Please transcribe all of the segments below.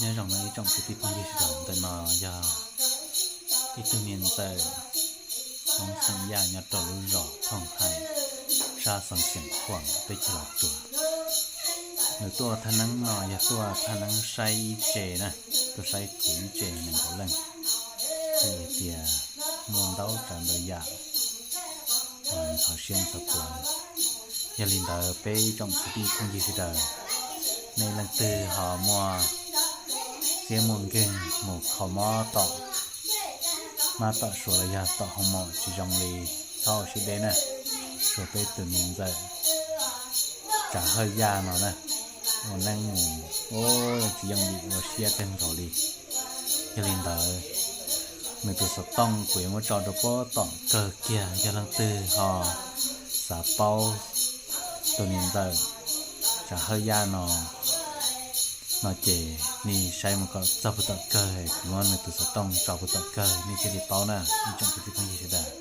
Nyob zoo ib tsoom kwv tij phooj ywg sawv daws, ntawm no yog ib tug niam ntxawm Hmoob xeem Yaj nyob rau lub zos Thooj Hais, sab xeev Xeem Khuam, teb chaws Los Tsuas. Nws tuaj thaj neeb no yog tuaj thaj neeb saib ib tse na, tuaj saib kuv ib tse nees nkaum leej, thiaj li tias muaj ntau tsav ntau yam ntxhov siab ntxhov pluav. Yog li ntawd peb ib tsoom kwv tij phooj ywg sawv daws, nej leej twg ho muaj txiaj muaj nkeeg mus kho mob tom mab tom suav los yog tom hoo mom tsis zoo li, txhob ua siab deb na. Suav peb tus niam ntxawm Tsav Hawj Yaj no na, ua neeb mus tsis yooj yim, ua siab kawg nkaus li. Yog li ntawd, nws tus xov tooj kuv yuav muab tso rau puag tom kawg kiag, yog leej twg ho xav paub tus niam ntxawm Tsav Hawj Yaj no, no ces nej saib mus kom txog puag tom kawg, kuv muab nws tus xov tooj tso puag tom kawg nej thiaj li paub na, ib tsoom kwv tij phooj ywg sawv daws.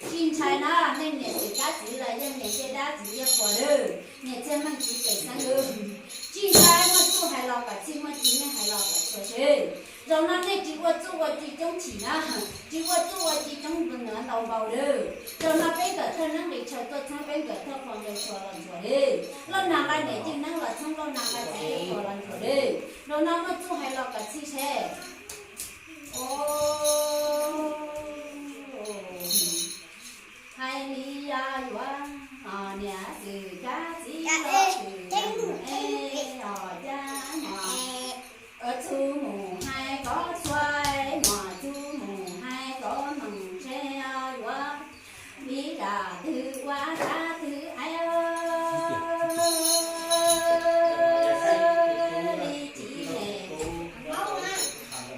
Tsis ntshai na, nej niam txiv dab txiv los yeej niam tej dab txiv yeej qhuas lawm, niam txiag meej txiv pem xeeb lawm. Tsis ntshai, muaj txuj hais los kom txhij, muaj tsis nej hais los kom txhua seb. Zaum no nej tsis ua txuj ua ci coob chim na, tsis ua txuj ua ci coob ntau npaum lawm. Zaum no peb nkawm thawj neeb nqis tshaw tuaj txheeb peb nkawm thawj qhua nqis tshaw los ntsuas li. Loj nag nqa niam txiv neeb los txheeb loj nag nqa txiv qhua los ntsuas li. Zaum no muaj txuj hais los kom txhij seb. Hais li yog yuav niam xwm kab txiv los xwm es os cab mos, txhua mus hais kov txhua mos, txhua mus hais kov meej ntshe yuav li dam twg ua dab twg hais li tsis ne.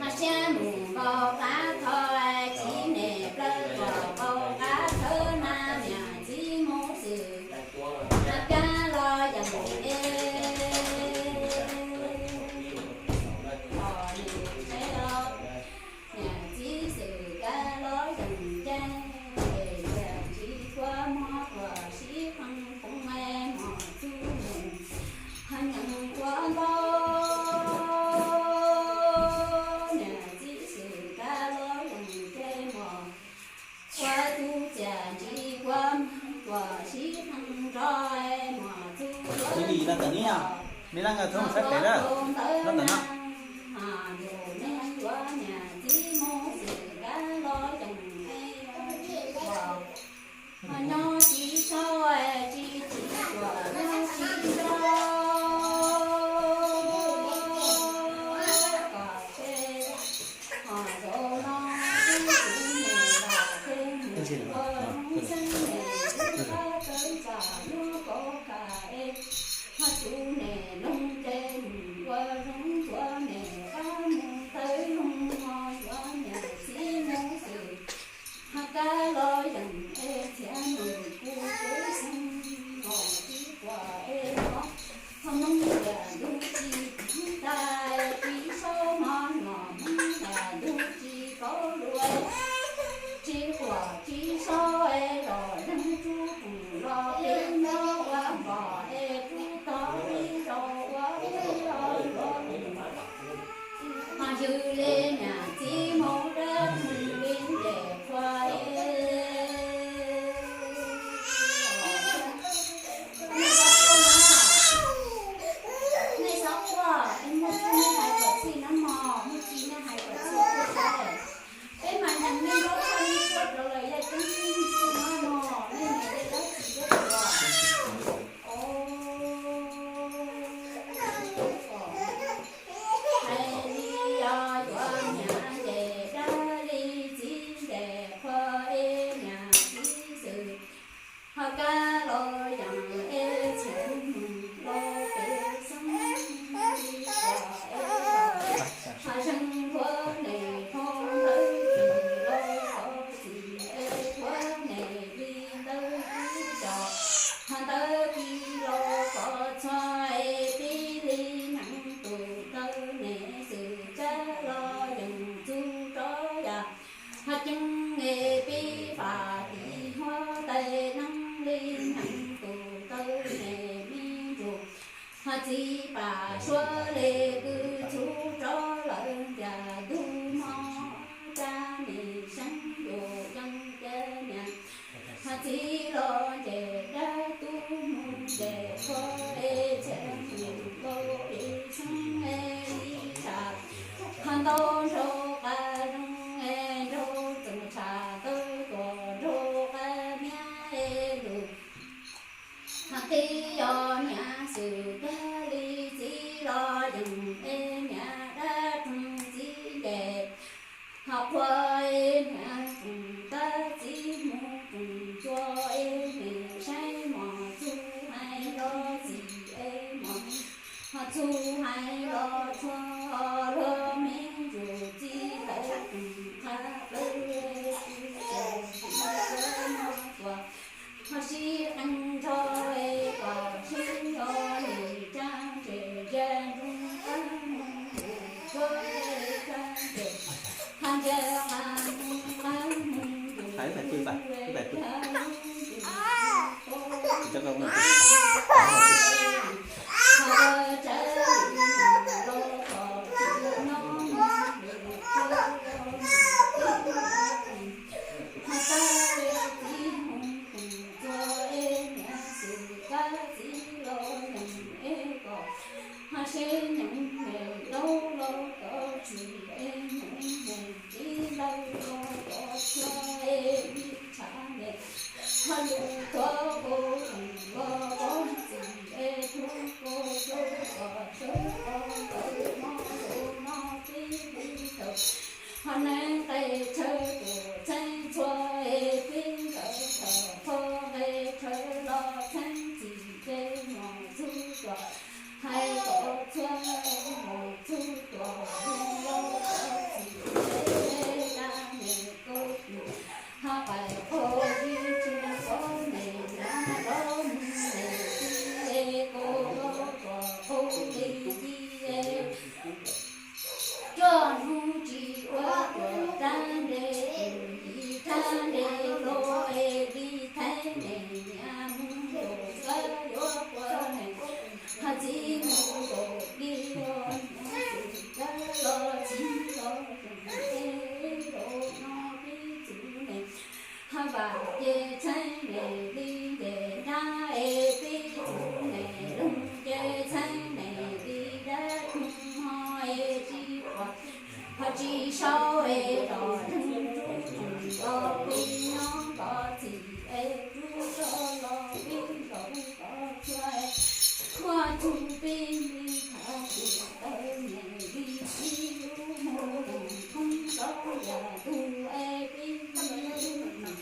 Mas siab mus npau qab tho tsis ne, plawg kom npau qab thawb na, niam txiv mus xwm kab los yeej e. Niam txiv xwm kab los yeej nce, es yam tsis kua muag kua sib qeej poob mos txub mus, ho nyeem ua npau. Niam txiv xwm kab los yeej nce mos, ua txuj ciam ntsis kua muag kua sib qeej nrov mos txub mus, ntawm no, ntawm no. Ntuj neeg yuav niam txiv mus xwm kab los yeej e, nyob tsis so tsis tsis tuam nyob tsis so. Kom peb ho zaum no tub tub me los peb mus ua zoo xeeb me tub qab tawb txom nyuaj kov ka e, ho tub me loog ces mus ua zoo tuav me qab mus tawb loog no. Li niam txiv mus dab mus li ntes qhua es. Nej xav quaj es muaj txuj nej hais kom txhij na mog, muaj ci nej hais kom txhij thiab. Peb mas nyeem nej lub tshooj nej suab rau lawm yog ceeb tsheej txuj no mog, nej niam yog dab tsi thiab os. Hais li yog yuav niam ntes dab li txiv ntes qhua es niam txiv xwm. Ho kab los yog es txhia mus los pem xeeb li kom es los. Ho zeeg nthuav nes thoob ntawd kis los qhov txim es thuav nes li ntawd kub cos. Ho ntawd kis los qhov txhua es pib li nyeem tus ntawd nes xwm tsab los yeej txug rov yam. Ho ceeb es pib fam tim huab tais neeb li nyeem tus ntawd nes me ntsuag. Ho txiv pam suav li kws txhub rov lawm ntiag ntug hmo, dab nis seeb yus yeej cav niam. Ho txiv los ntes dab tub mus ntes qhua es txhia mus los pem xeeb es li tsham. Ho ntau nraug qab zoo es nraug txeem tsham tawv tuam nraug qab niab es lus. Ho tib yog niam xwm kag li txiv los yeej es niam dab roog txiv ntes. Ho qhua es niam roog tab txiv mus roog txua es niam saib mos txug hais los txim es mos. Ho txug hais los txhua luag me ntsuag txiv lawv roog qab plawv es txhua txhua no tuaj. Ho sib qee nrho es kom sib nco nim tsa ntseg ya nroo qab mus yus tsuab es tsa ntseg. Ho ntseg qab mus qab mus yus tsuab es tsa ntseg. Ho tsawv li los kom tsis nyob mus yus tsuab los mus tib. Ho tab li txiv mus roog txua es niam xwm kab txiv los yeej es kom. Ho seb nyeem ntes ntau los kom tsis es nyeem ntes txiv ntau los kom txhua es li tshav ntes. Ho lus tuav kua roog los kom txim es tub kua ntsuag kom sawv kua ntawd mob tus no tib li tawm. Ho neeb nqe tshaw tuam txheeb txhua es tib ntawd thaum qhua nqe tshaw los txheeb txim ces mos txug tuam. Hais kom txhua mos txug tuam hu los kom txim ces dab nis kub. Ho pais qhua yib tsis qhua nes nab los mus nes tib es kub los kom qub li tib es. Txoj hnub tsis ua tuam rab nres, yim rab nres los es li theeb nes niam mus nkaum kab yuav qhua nes. Ho txiv mus nkaum li los niam tus kab los txiv los tseem es los no pib txug nes. Ho vam ces txheeb nes li ntes nrab es pib txug nes, loog ces txheeb nes li dab roog ho es tsis qhua. Ho tsis sau es los zeeg tsuj tsuj los pib nyob kom txim es tsuj tso los pib nkaum kom txhua. Muaj txug pib li thaum tsis tawv nes li tib lub mus loog thoob rov yam ntug es pib li lub.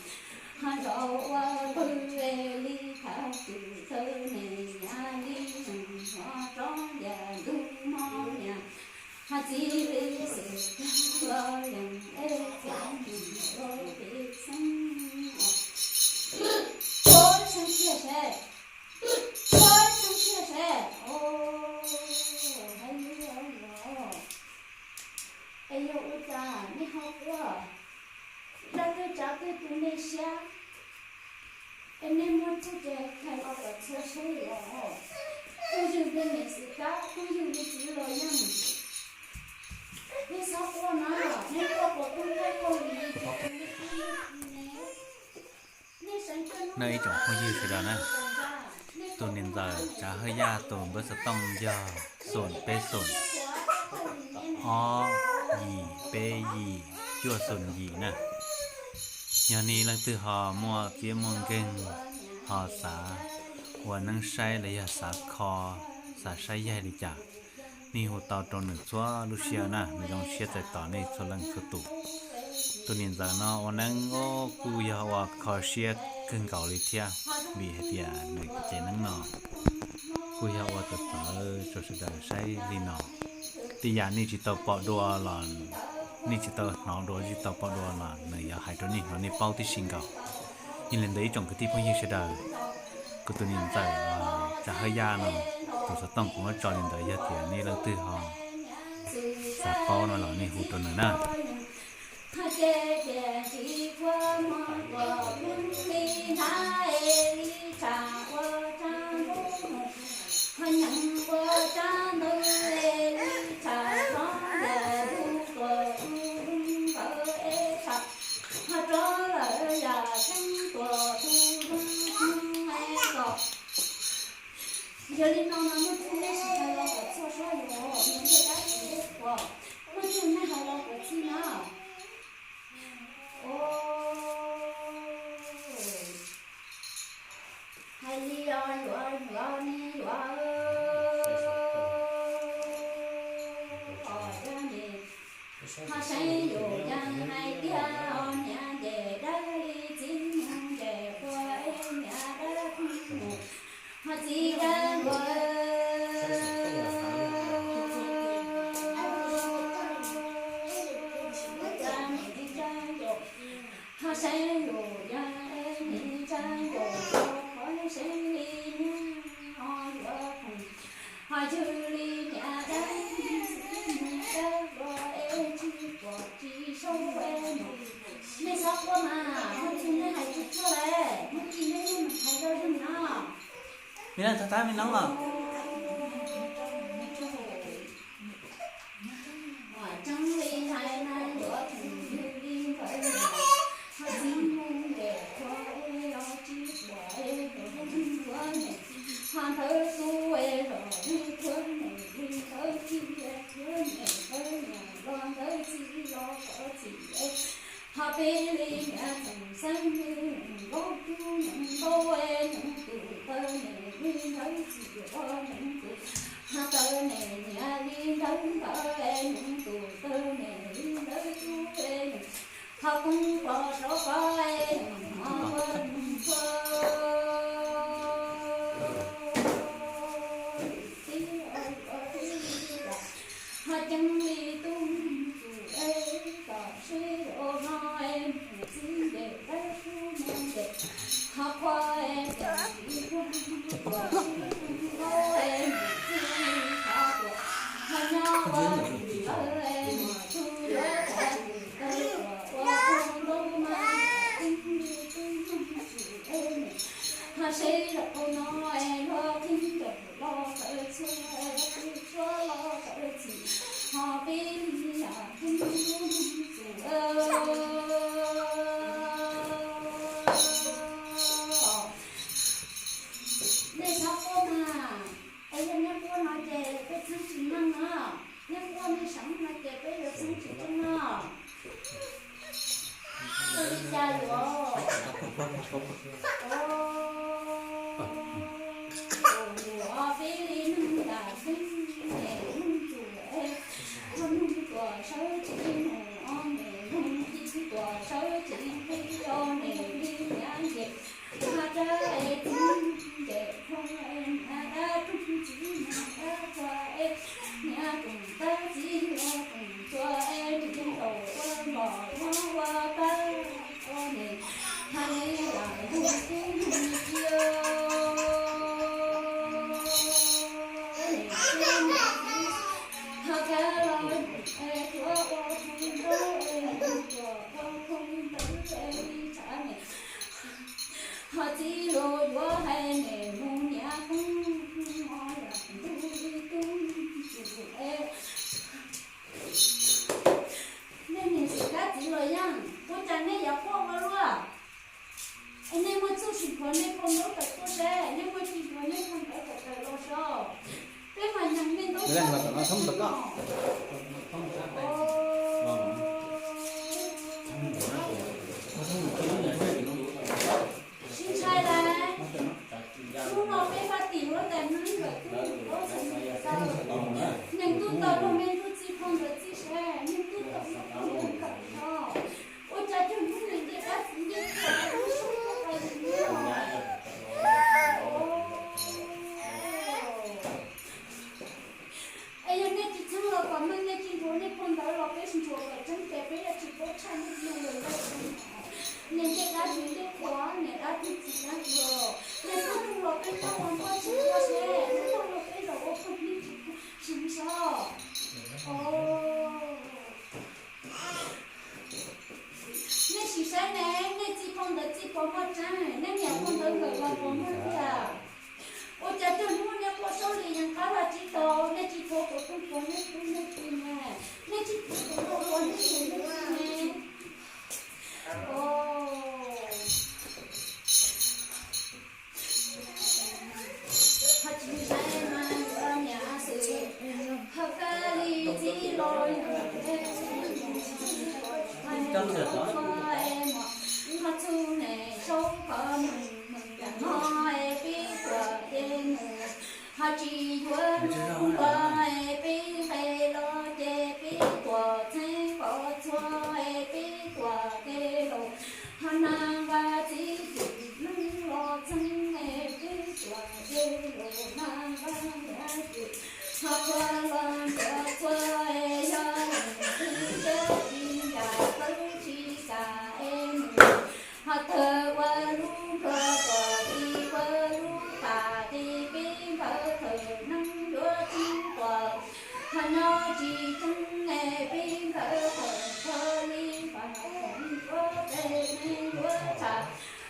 Ho zaum ua pawg es li thaum tsis tawv nes yam li loog hov rov yam ntug hmo yam. Ho txiv li xwm kag los yeej es txiv mus los pem xeeb. Ua xeeb tiag seb, ua xeeb tiag seb. Hais li os. Es yog ua cas nej ho quaj? Zaj twg tsav twg tu nej siab? Es nej muaj txuj ces hais los kom txhua saib os. Phooj ywg li niam xwm kab, phooj ywg li txiv los yeej, nej txhob Nej ib tsoom phooj ywg sawv daws na, tus niam ntxawm Tsav Hawj Yaj tus npawb xov tooj yog xoom peb xoom, ob yim peb yim cuaj xoom yim na. Yog nej leej twg ho muaj txiab muaj nkeeg, ho xav ua neeb saib los yog xav kho, xav saib yaig li cas, nej hu tau rau nws txhua lub sij hawm na, nws zoo siab txais tos nej txhua leej txhua tus. Tus niam ntxawm no ua neeb kuj yog ua kho siab kawg nkaus li thiab, vim hais tias nws cev neeb no kuj yog ua txawv txawv rau sawv daws saib li no. Tej yam nej tsis tau pom dua los, nej tsis tau hnov dua, tsis tau pom dua los nws yuav hais rau nej hnov nej paub tib si nkaus. Yog li ntawd ib tsoom kwv tij phooj ywg sawv daws, kuv tus niam ntxawm Tsav Hawj Yaj no, tus xov tooj kuv muab tso li ntawd, yog tias nej leej twg ho xav paub no los nej hu rau nws na. Yog li no mas muaj txuj nej hais los kom txog sab yuav, muaj txuj nej hais los kom txog na. Hais li os, yuav yuav ne yuav, os, yog ne, ho saib yus yog hais tiag os, niam ces dawb li txiv mus ces qhua es niam dawb mus, ho txiv dawb mus, ho saib yus yog es niam tsa yus qhov saib li niam ho yuav khoom, ho yog li niam dawb mus dawb qhua es tsis pom tsis saub es mus. Nej xob quaj mas, muaj txuj nej hais tsis txuj le, muaj txuj nej yeej hais zoo zoo no. Me leej thov thab me nob los. Tseeb li hais na yuav khoom yog li ntawd, ho txiv mus ntes qhua es los tsis pom es los mus yuav ne, ho ntawd tub es los mus yuav ne, li ntawd txiv yuav ne, ntawd niam los ntawd txiv los qhov txim es, ho peb li niam tseem xeeb li nkaus tub nees nkaus es nees tus taw ne, li ntawd txiv los nees tus, ho taw ne niam li ntawd ntawd es nees tus taw ne, li ntawd tub es nees, ho koob los rov qab es nees ho ua nees tua. Ho ceeb li tub tus es tom seb los no es mus txiv ntes dawb tub mus ntes, ho qhua es ceeb li tub tus es mus txiv li thav tuam, ho nyob ua tus lawv es mus tub yuav thav tus taw tuam ua tub ntaub mas ceeb li tub tus es mus, ho seb los no es luag qhib ncaus los tawm txhua, txhua los tawm txhim, ho peb li yam qhib tub tus. Nej xob quaj mas, es yog neb quaj no ces peb txheeb tsis meej no, neb quaj nej seev no ces peb yuav txheeb tsis tseeb no. Ua li cas yuav, yus ob peb li neeg ntam xeeb, niam neeg tus es, ho neeg tuam sawv tsev mus os, niam neeg txiv tuam sawv tsev nqi os, niam li nyav nce, ho dab es txiv nce, ho niam dab roog txiv mus dab txhua es, niam koom tab txiv los koom txhua es, nws ntaus ua npom nyob ua pab ua niam, ho li yam yus tub mus cia, ho kav los es tuav ua khoom nraug es mus tuam ua khoom ntawd es li tshav niam, ho txiv los yuav hais niam mus niam koob, ho yam ntuj li tub tus es, Sib ntshai lawm. Hnub no peb faj tim huab tais Hmoob nkawm tub mus paub xeem Hmoob, neeg tub tau luag me ntsuj txiv phau ntawv txij sab, neeg tub tau luag me ntsuj kawm tau. Ua cas cov Hmoob neeg ncej dab txiv ncej txiv lub suab tau li no? Es yog nej tsis txheeb los kom meej, nej tsis nthuav nej phau ntawv los peb ntsuas kom tseeb ces peb yuav tsis paub tshaj nej lus lawm lauj. Niam ncej dab txiv ncej qhua, niam dab txiv txiv dab qhua, niam tub tug los peb nyob ua npoj tsis ua seb, npoj los peb los ua phooj ywg tsis phooj ywg seb. Nej sim saib ne, nej txiv phau ntawv txij puas muaj tseeb, nej niam phau ntawv nkawm los puas muaj tiag? Ua cas cov Hmoob nej quaj saub li yees qab vaj tsib taug, nej tsis thuav tus koob puas nej tub nej ki ne, nej tsis thuav tus nkauj puas nej tub nej ki ne? Ho tsis saib mas yuav niam xwb, ho kab li txiv los yog ho txhub neeg saub qhov mus mus no es pib tuam ces mus, ho tsis yuav lub npua es pib nqes los ces pib tuam txheeb qhov txhua es pib tuam ke los, ho nag nqa txiv txwm neeb los txheeb es pib tuam ke los nag nqa yav twm, ho qhua los ncuav txhua es yog leej twg siab tsis ncaim txawb tsis kam es mus, ho thawm ua lub nplog tuam txij ua lub pas txij pib npawg thawm neeb yuav txheeb tuam, ho nyob tsis tseeb es pib npawg thawm txhua li pas yuav pem neeg yuav tsham,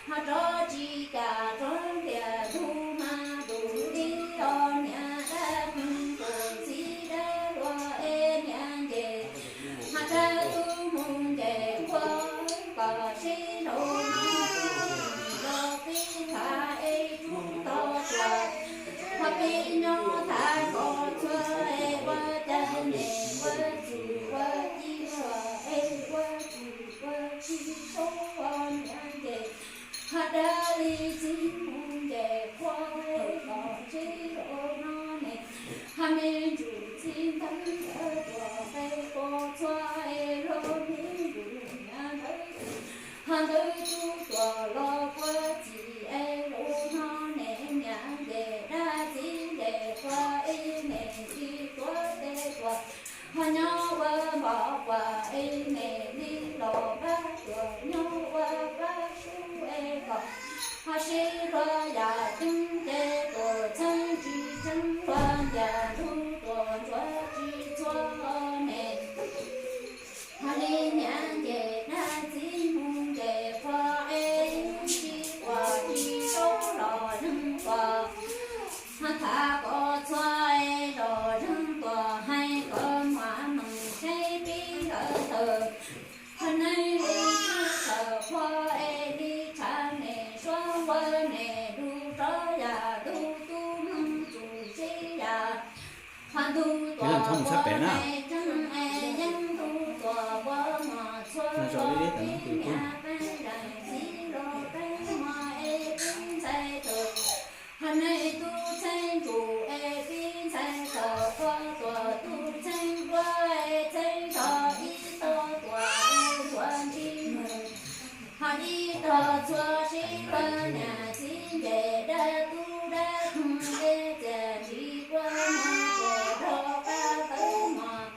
ho rov tsis kam rov ntiag ntug mas tus li os niam dab qeeg tus txiv dab luag es niam nce, ho dab tub mus nce qhua kom sib nraus no los pib tham es tub tau tuam, ho pib nyob tham kom txhua es ua cas niam ua txwm ua ci tuam es ua txwm ua ci saub ua niam nce, ho dab li txiv mus nce qhua es kom sib nraus no ne, ho me ntsuj txiv ntawd ntawd tuam qe pos txhua es luag me ntsuj niam ntawd, ho ntawd tub tuam los puag txim es lus no ne niam nce dab txiv nce qhua es niam tsis tuav tes tuam, ho nyob ua npom quas es niam li los pab tuam nyob ua pab sub es kom, ho sib luag yam ceeb ces tuam txheeb tsis tseeb luag ntiag ntug tuam ntsuav tsis txhua ne. Ho li niam nce dab txiv mus nce qhua es tsis tuam tsis saub los zeeg tuam, ho tham kom txhua es los zeeg tuam hais kom muaj meej seb pib lawv tawm, ho neeg li txawm qhua es li tshav ne suab ua ne lug rov yam lug tub mloog tsum sib yam, ho ntug tuam qhua es tseeb es yeeb ntug tuam ua mos txhua los pib niam peb leej txiv los peb mos es pib ntxhais tawm, ho neeg tub txheeb tsum es pib ntxhais tawm qhua tuam tub txheeb duab es txheeb rau ib tog tuam es yuav ntsib mus, ho ib tog txhua sib luag niam txiv nce dab tub dab qeeg es txias ntsis kua muag tuam rau qab tawb mos,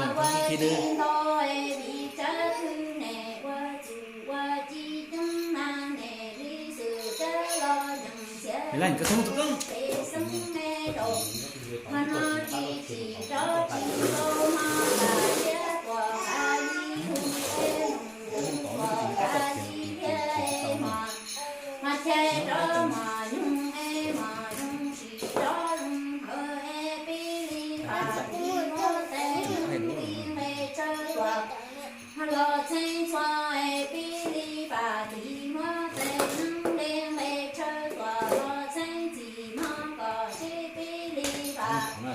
Ua tsis nto es vim tsawv twg nes ua txuj ua ci coob na nes li xwm kawg los nyeem xiav pem xeeb me rau. Hmo no tsis tsim rov tsis nto hmo tas thiab tuaj tas li hu es nug tuaj tas li thiab es hmo mas chais rov mos nyoog es mos nyoog tsis rov zoo hawv es pib li pam tis muab tes neeb li nqe tsawv tuaj hmo los txheeb txhua es pib li pam tis muab tes neeb li nqe tsawv tuaj los txheeb txim hmo kom sib pib li pam hmo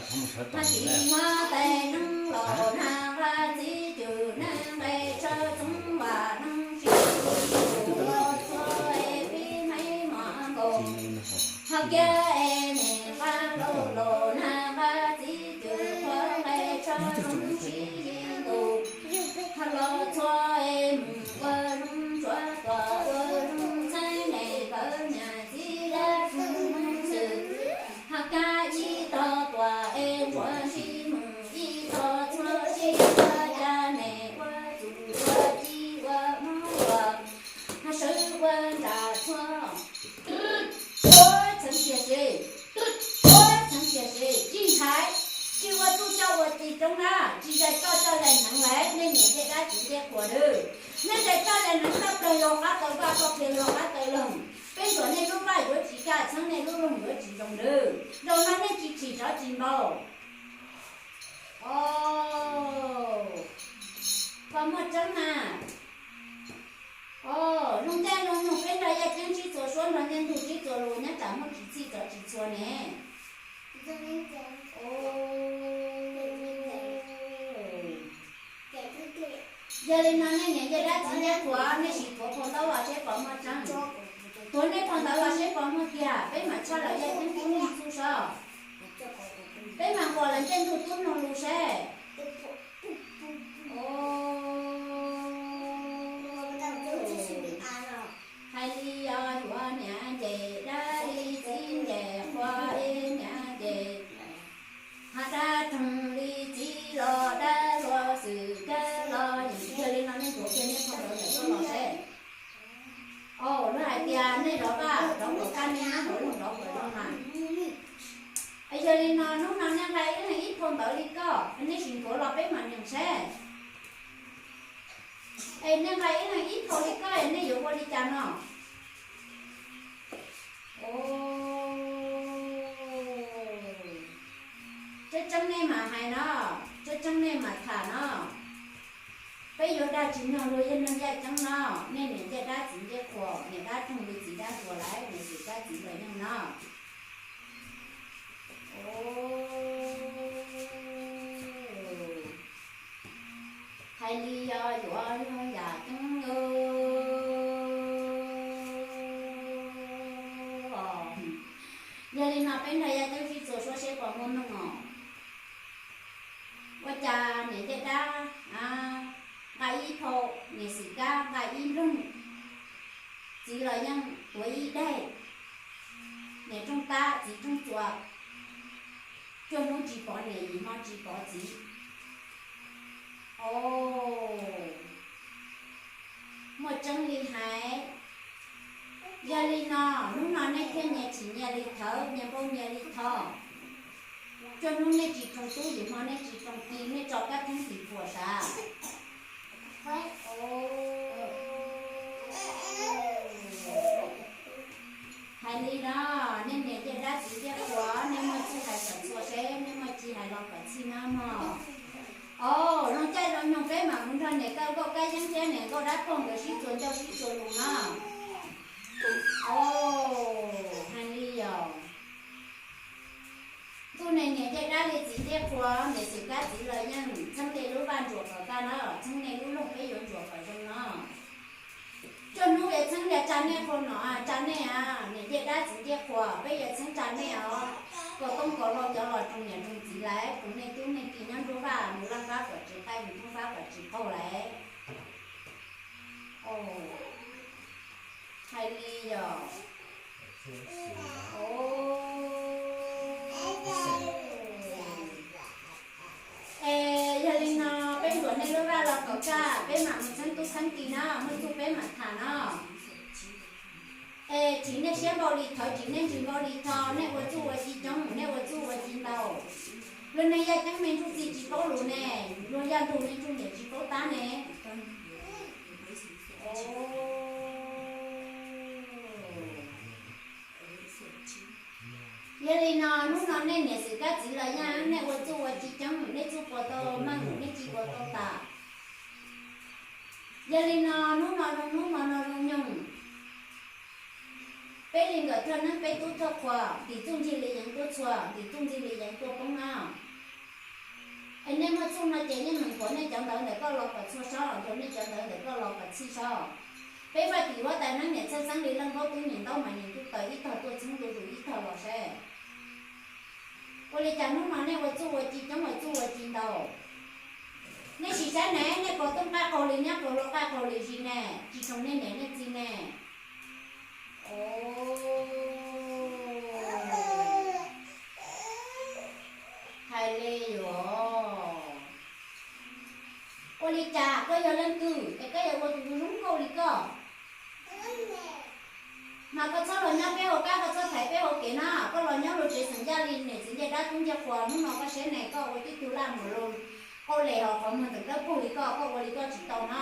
tis muab tes neeb los nag nqa txiv cwm neeb nqe tsawv txoov vam neeb tsis tus los txhua es pib meej mom nkaus hauv kiag es nim nqa los los nag nqa txiv cwm qhua nqe tsawv txoov sib yi ntus hmo los txhua es mus ua zoo tsuav tuaj ua zoo txheeb es kawg niam txiv dab txwv xwm hauv kiag ib tog tuaj es ntsuav sib mus ib tog txhua sib ua cas nim ua txuj ua ci ua mob ua hmo sawv ua nram txhua txheeb tiag seb, txheeb tiag seb tsis ntshai, tsis ua txuj coj ua ci roob na, tsis zais txoj coj zais neev lawm, nej niam tej dab txiv ncej qhuas lawm. Nej zais txoj zais neev txoj plaws los qab tau vaj, txoj plaws los qab tau loog. Peb ntsuam nej lub vaj yuav tsis kaj, txheeb nej lub loog yuav tsis zoo lawm. Zaum no nej tsis tsim rov tsis nto. Os, pog muaj tseeb na. Os, zoo caij zoo nyoog peb nrog Yaj Ceeb sib txuas suab, nrog Nyiaj Ntug sib txuas lus, nyob tsam muaj tsis txhij txov tsis txhua ne. Yog li no nej niam yawg dab txiv ncej qhuas, nej sim tuav phau ntawv los seb puas muaj tseeb. Tuav nej phau ntawv los seb puas muaj tiag, peb mam tshaj lawm Yaj Ceeb tub noog txuj so. Peb mam nquas lawv Ncej Ntug tub noog lus seb. Hais li os, yuav niam nce dab li txiv nce qhua, niam nce hos dab roog li txiv los dab luag xwm kawg los yeej. Yog li no nej ntuav kiag nej phau ntawv ntawm koj los seb. Os, luag hais tias nej zov vaj zov kom kaj, nej nyob hauv loog zov kom zoo mas. Es yog li no hnub no nej nqa ib leeg ib phau ntawv li koj, nej sim ntuav los peb mam nyeem seb. Es nej nqa ib leeg ib phau li koj, nej yuav ua li cas no? Tseeb tseeb nej mam hais no, tseeb tseeb nej mam tham no. Peb yuav dag tsis nyog luag yawg neeg Yaj Ceeb no, nej niam ncej dab txiv ncej qhuas, niam dab roog li txiv dab tuag lawm, niam txiv dab txiv los yeej no. Hais li os, yuav luag Yaj Ceeb os. Yog li no peb nrog Yaj Ceeb sib txuas suab seb puas muaj noog os. Ua cas niam ncej dab nqa ib phau, niam xwm kab nqa ib nploog, txiv los yeej tuav ib daim. Niam rooj tab txiv rooj txuas, cuaj hnub tsis pom niam, yim hmo tsis pom txiv. Os, muaj tseeb li hais. Yog li no, hnub no nej thiaj nyias tsim nyias li thawv, nyias npau nyias li tho. Cuaj hnub nej tsis roos tub, yim hmo nej tsis roos txiv, nej tso kab theeb tim phuam sav. Hais li no, nej niam ncej dab txiv ncej qhuas, nej muaj txuj hais kom txhua seb, nej muaj ci hais los kom txhij na mog. Os, zoo caij zoo nyoog peb mam mus nrog niam Nkauj Kab Yeeb thiab niam Nkauj Dab Phooj nkawd sib txuas ncauj sib txuas lus na. Os, hais li yog. Ntuj ne, niam ncej dab li txiv ncej qhuas, niam xwm kab txiv los yeej txheeb li lub vaj ntsuas kom tag na, txheeb nej lub loog peb yuav ntsuas kom zoo no. Cuaj hnub es txheeb li tsa nej qhua no, tsa nej, niam ncej dab txiv ncej qhuas, peb yuav txheeb tsa nej os. Kom toob kom hlau cov los roos niam roos txiv lawm, tus nej tub nej ki nyob nruab vaj mus laj fab kom tsis qaij, mus poob fab kom tsis qaug lawm. Hais li yog. Es yog li no, Tsa, peb mam mus txheeb tub txheeb ki na, muaj txuj peb mam tham no. Es tsim nej siab npaum li thov, tsim nej ntsws npaum li thov, nej ua txuj ua ci coob, nej ua txuj ua ci ntau. Luag neeg yaj ceeb me ntsuj txiv tsis paub lus ne, luag yaj ntug me ntsuj niam tsis paub tab ne. Yog li no hnub no nej niam xwm kab txiv los yaj, nej ua txuj ua ci coob, nej txuj puas tau meej, nej ci puas tau tas. Yog li no hnub no zoo hnub, hmo no zoo nyoog, peb li nkawm thawj neeb peb tub thawj qhua, ntim txuj ncig li yeev tuaj txhua, ntim txuj ncig li yeev tuaj poob na. Es nej muaj txuj no ces yeej meem qhuav nej cov ntawv ntawm koj los kom txhua sob, qhuav nej cov ntawv ntawm koj los kom txhij sob. Peb Vaj tim huab tais neeb niam txhawj xeeb li leej npaub tub nyeem ntaub mas nyeem tub taws ib tog tuaj txheeb ntu zus ib tog los saib. Ua li cas hnub no nej ua txuj ua ci coob ua txuj ua ci ntau? Nej sim saib ne, nej puas tooj qaj qaug li nyab, puas hluas qaj qaug li zis ne, tsis tsoom nej niam nej txiv ne. Hais li yuav. Ua li cas koj yog leej twg es koj yuav ua tus zoo nkauj li koj? Mas koj txhob los nyob peb hauv qab, koj txhob thaiv peb hauv kev na, koj los nyob luag tsev xeem Yaj li niam txiv ncej dab tub ncej qhua, hnub no koj saib ne, koj ua tib tug laj mus los qauj les hos qhov muag ntawm dawb paug li koj, koj ua li koj tsis tau na.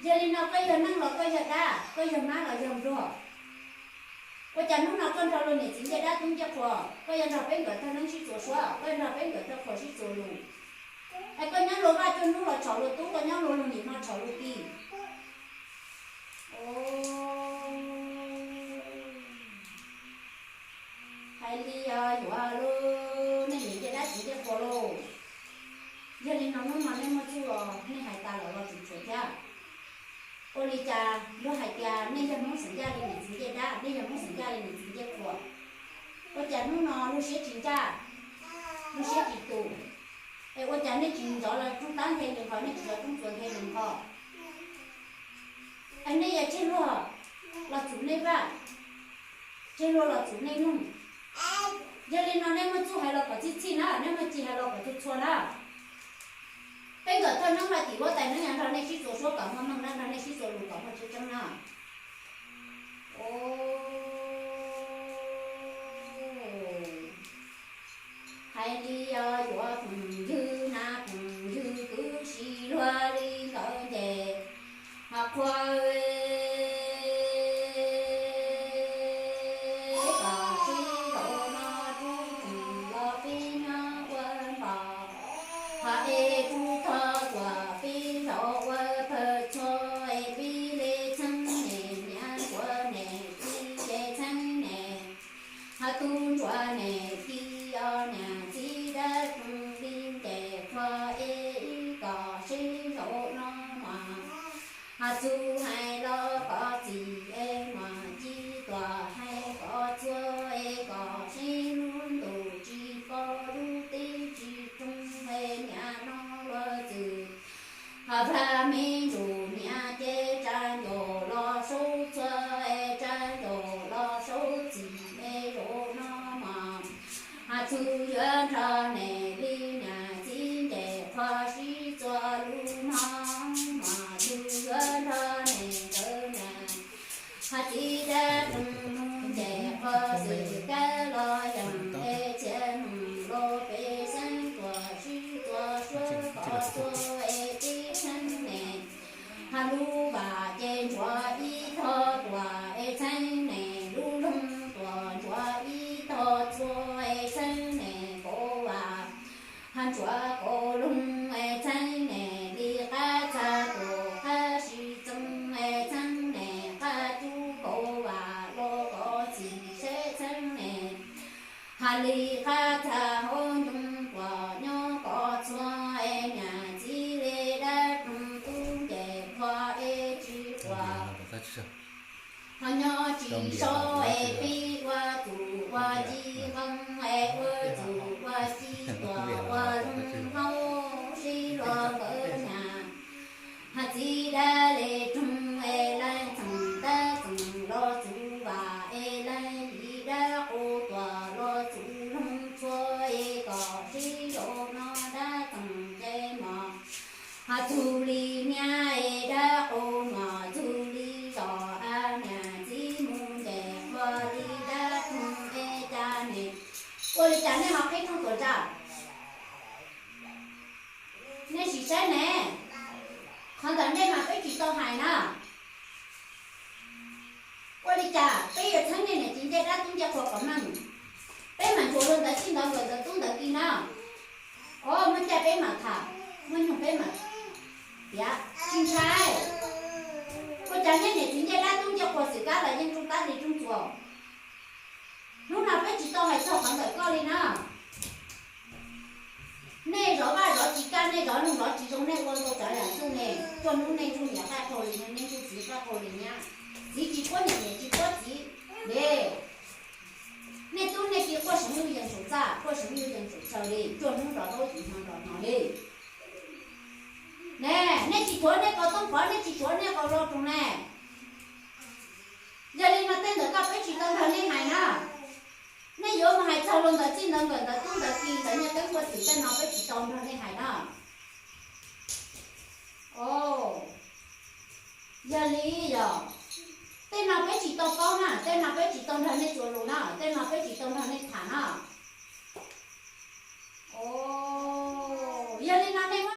Yog li no koj yog neeg los koj yog dab, koj yog mab los yog npluag? Ua cas hnub no koj nrog luag niam txiv ncej dab tub ncej qhua, koj yuav nrog peb nkawm thawj neeb sib txuas suab, koj yuav nrog peb nkawm thawj qhua sib txuas lus? Es koj nyob luag vaj cuaj hnub los tsaus luag tub, koj nyob luag lub nim no tsaus luag ti. Hais li yuav lub, nej niam ncej dab txiv ncej qhua lauj. Yog li no hnub no nej muaj txuj los nej hais tas lawm los tseem tshuav thiab. Ua li cas luag hais tias nej yog Hmoob xeem Yaj li niam txiv ncej dab, nej yog Hmoob xeem Yaj li niam txiv ncej qhua? Ua cas hnub no luag siab tsis ncaj, luag siab tsis tus? Es ua cas nej tsis zov los rooj tab nthe li nqho, nej tsis zov rooj txuas nthe li nqho? Es nej yog tseg luag los txum nej vaj, tseg luag los txum nej nug. Yog li no nej muaj txuj hais los kom txhij txhij na, nej muaj ci hais los kom txhua txhua na. Peb nkawm thawj neeb Vaj tim huab tais neeb yuav nrog nej sib txuas suab kom muaj meej na, nrog nej sib txuas lus kom muaj tseeb tseeb na. Hais li yuav phooj ywg na, phooj ywg kwv tsis luag li ntawd ces, ho qhua kom sib zaum no rub phoom los pib nyob ua npos, ho es rub tog tuam pib zaum ua phawj txhua, es pib li txheeb nem niam ntsuav nem txiv ces txheeb nem, ho tub ntsuav nem txiv os, niam txiv dab roog li ntes qhua, es ib kom sib zaum no mas, ho txuj hais los kom txim es mas ci tuam hais kom txhua, es kom sib hlub ntuj tsis pom lub teb tsis roog, es niam no luag txwm, ho plag me ntsuj niam ces tsa ncaus los saub txhua, es tsa ncaus los saub txim, es zaum no mas, ho txuj yuav nrog nem li niam txiv ntes qhua sib txuas lus mog, mas txuj yuav nrog nem ntawd na. Ho txiv dab roog ntes qhua xwm kab los yees, es txhia neeg los pej xeem tuam sib txuas suab kom txhua, es tib txheeb nem, ho lub vam ces ntsuav ib tog tuam, es txheeb nem lub loog tuam ntsuav ib tog txhua, es txheeb nem kaum vam, ho ntsuav kaum loog, es txheeb nem li qab txag tuam qab sib txeeb, es txheeb nem qab cub kaum vam los kom txim, seb txheeb nem, ho li qab txag hauv ncoo tuam nyob kom txhua, es niam txiv li dab roog tub ntes qhua, es tsis quas, ho nyob tsis so, es pib ua txuj ua ci nqees, es ua txuj ua ci tuam ua loog hauv sib luag nkawd nyam. Ho txiv dab li roog, es leej txheem dab txeem los txuj vam, es leej li dab qus tuam los txuj loog txhua, es Ua li cas nej ho qhib rooj tuam tsaws? Nej sim saib ne, qhov ntawm nej mas peb tsis tau hais na. Ua li cas peb yuav txheeb nej niam txiv ncej dab tub ncej qhua kom meej? Peb mam ntsuas luag ntawd txij ntawd nkawm ntawd tub ntawd ki na. Os, muaj caij peb mam tham, muaj nyoog peb mam piav, tsis ntshai. Ua cas nej niam txiv ncej dab tub ncej qhua xwm kab los yeej rooj tab li rooj txuas? Hnub no peb tsis tau hais txog qhov ntawm koj li na. Nej zov vaj zov tsis kaj, nej zov neeg zov tsis zoo, nej ua ntau cov yam txuj ne, cuaj hnub nej ntsuj niam qaij qaug li nyab, nej ntsuj txiv qaij qaug li nyab. Txiv tsis puab niam, niam tsis puab txiv li. Nej tub nej ki quaj seev lub yees saum txaj, quaj seev lub yees saum chaw li, cuaj hnub nrov taub tsis hnov nrov hnov li. Ne, nej tsis tshuav nej qau toob qov, nej tsis tshuav nej qau lo roos ne. Yog li no tej ntawm koj peb tsis tau nrog nej hais na. Nej yuav mus hais txog luag ntawd txij ntawd nkawm ntawd tub ntawd ki ntawd nyiaj teeb npua twm, tej no peb tsis tau nrog nej hais na. Os, yog li yog, tej no peb tsis tau paub na, tej no peb tsis tau nrog nej txuas lus na, tej no peb tsis tau nrog